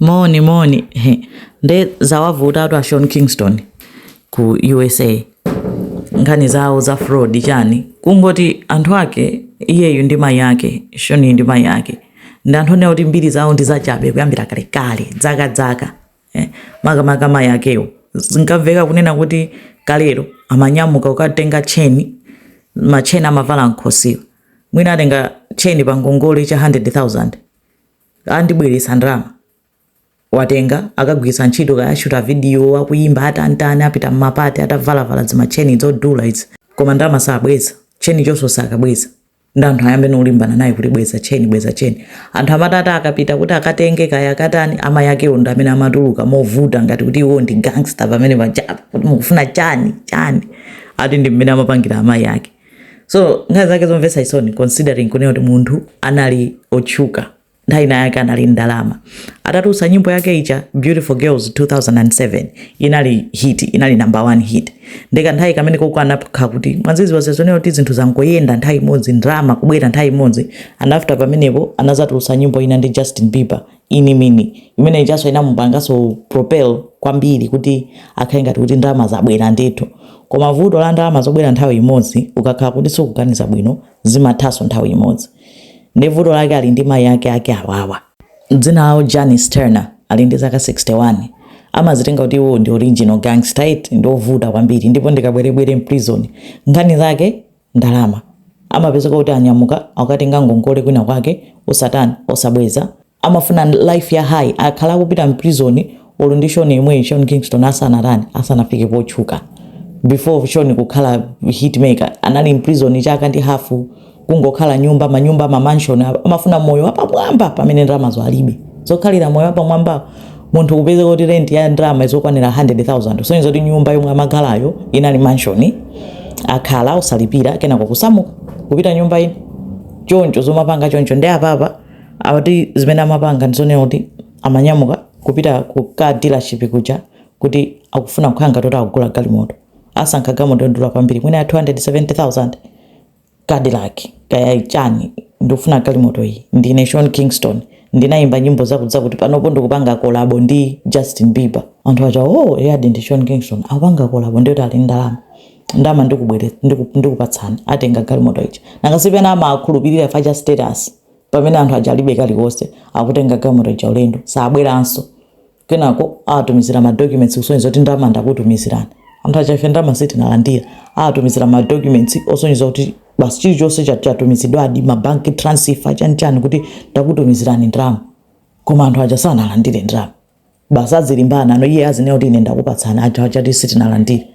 Moni moni he nde zawavutatu a Sean Kingston ku USA nkhani zawo za fraud chani kungoti anthu ake iyeyu ndi mayi ake Sean ndi mayi ake ndi anthu onena kuti mbiri zawo ndi zachabe kuyambira kalekale dzaka dzaka eh, makamaka mayi akewo zinkamveka kunena kuti kalero amanyamuka kukatenga tcheni matcheni amavala mkhosiwa mwina atenga tcheni pa ngongole cha 100,000 andibweretsa ndalama watenga akagwiritsa ntchito kaya ashuta video akuyimba atantani apita mmapati atavalavala zimatcheni zodula izi koma ndalama sabweza tcheni chonso sakabweza ndi anthu ayambe nolimbana naye kuti bweza tcheni bweza tcheni anthu amatata akapita kuti akatenge kaya akatani amayi akewo ndi amene amatuluka movuta ngati kuti iwo ndi gangster pamene pajapo kuti mukufuna chani chani ati ndi mmene amapangira amayi ake so nkhani zake zomvetsa chisoni considering kunena kuti munthu anali otchuka nthawi ina yake anali ndalama atatulutsa nyimbo yake ija Beautiful Girls 2007 inali hit inali number one hit ndeka nthawi kamene koko anapha kuti mwaziziwa zazonera kuti zinthu zangoyenda nthawi imodzi ndalama kubwera nthawi imodzi and after pamenepo anazatulutsa nyimbo ina ndi Justin Bieber Eenie Meenie imene ichaso inamupanganso propel kwambiri kuti akhale ngati kuti ndalama zabwera ndithu koma vuto la ndalama zobwera nthawi imodzi ukakhala kuti sukuganiza bwino zimathanso nthawi imodzi ndi vuto lake ali ndi mayi ake ake awawa dzina lawo Janice Turner ali ndi zaka 61 amazitenga kuti iwo ndi original gangster eti ndi ovuta kwambiri ndipo ndikabwerebwere mprison nkhani zake ndalama amapezeka kuti anyamuka akatenga ngongole kwina kwake osatani osabweza amafuna life ya high akhala akupita mprison olo ndi Sean imwe Sean Kingston asanatani asanafike potchuka before Sean kukhala hitmaker anali mprison chaka ndi hafu kungokhala nyumba manyumba mamansion amafuna moyo wapamwamba pamene ndalamazo alibe zokhalira moyo wapamwamba munthu kupeza kuti rent ya ndalama izokwanira 100,000 kusonyeza kuti nyumba yomwe amakhalayo inali mansion akhala osalipira kenako kusamuka kupita nyumba ina choncho zomapanga choncho ndi apapa akuti zimene amapanga ndizonena kuti amanyamuka kupita ku car dealership kuja kuti akufuna kukhala ngati kuti akugula galimoto asankha galimoto yodula kwambiri mwina ya 270,000 Cadillac kaya chani ndikufuna galimoto iyi ndine Sean Kingston ndinayimba nyimbo zakudza kuti panopo ndikupanga collabo ndi Justin Bieber anthu aja oh yadi ndi Sean Kingston akupanga collabo ndiyoti ali ndalama ndama ndikubwere ndikupatsani atenga galimoto ija nanga sipena amakhulupirira fa cha status pamene anthu aja alibe kalikonse akutenga galimoto ija ulendo sabweranso kenako awatumizira ma documents kusonyeza kuti ndalama ndakutumizirani anthu aja ife ndalama sitinalandira awatumizira ma documents osonyeza kuti basi chilichonse chatumizidwadi ma bank transfer chanichani kuti ndakutumizirani ndalama koma anthu aja sanalandire ndalama basi azilimbana ano iye azinena kuti ine ndakupatsani aja achati sitinalandire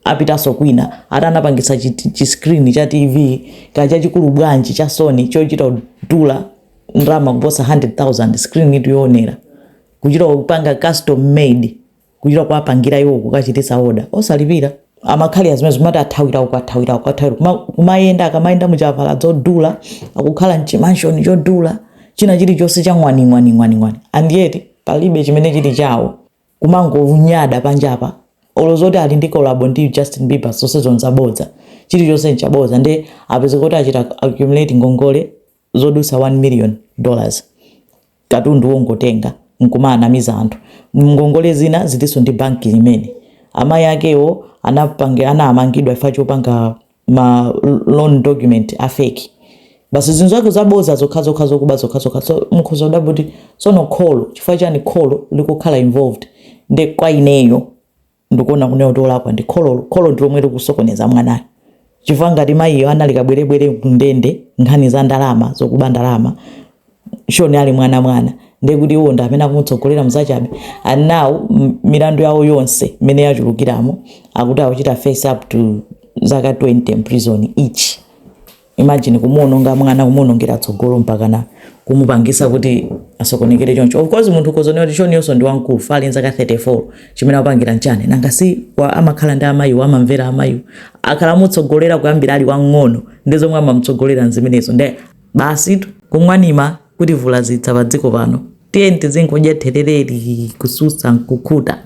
apitanso kwina ati anapangisa chi screen cha TV ka chachikulu bwanji cha Sony chochita kudula ndalama kuposa 100,000 screen itu yoonera kuchita kupanga custom made kuchita kuwapangira iwo kukachitisa order osalipira amakhalira zimene zimati athawira uko athawira uko athawira kumayenda akamayenda muchavala zodula akukhala mchimanshoni chodula china chilichonse cha ng'wani ng'wani ng'wani ng'wani and yet palibe chimene chili chawo kumangonyada panjapa olo zoti ali ndi collabo ndi Justin Bieber zonse nzabodza chilichonse nchabodza ndi apeza kuti achita accumulate ngongole zodusa 1 million dollars katundu wongotenga nkumaanamiza anthu ngongole zina zilinso ndi banki imene amayi akewo anamangidwa chifukwa chopanga ma loan document a fake basi zinthu zake zaboza zokhazokha zokuba zokhazokha so mukhoza kudabwa kuti sono kholo chifukwa chani kholo likukhala involved ndi kwa ineyo ndikuona kunena kuti olakwa ndi kholo kholo ndi lomwe likusokoneza mwanayo chifukwa ngati mayiyo anali kabwerebwere kundende nkhani za ndalama zokuba ndalama Sean ali mwana mwana ndiye kuti iwo ndi amene akumutsogolera mzachabe and now milandu yawo yonse imene yachulukiramo akuti akuchita face up to zaka 20 in prison each imagine kumuononga mwana kumuonongera tsogolo mpaka na kumupangisa kuti asokonekere choncho of course munthu ukozonera kuti Sean yonso ndi wamkulu fali zaka 34 chimene akupangira nchani nanga si amakhala ndi amayiwo amamvera amayiwo akhala amutsogolera kuyambira ali wang'ono ndi zomwe amamutsogolera nzimenezo nde basi tu kumwanima kuti vulazitsa pa dziko pano tiye tizingodya therereri kususa nkukhuta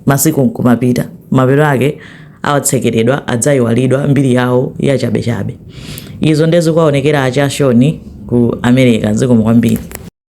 masiku nkumapita mapeto ake awatsekeredwa adzayiwalidwa mbiri yawo yachabechabe izo ndezikuwaonekera acha Sean ku America zikomo kwambiri.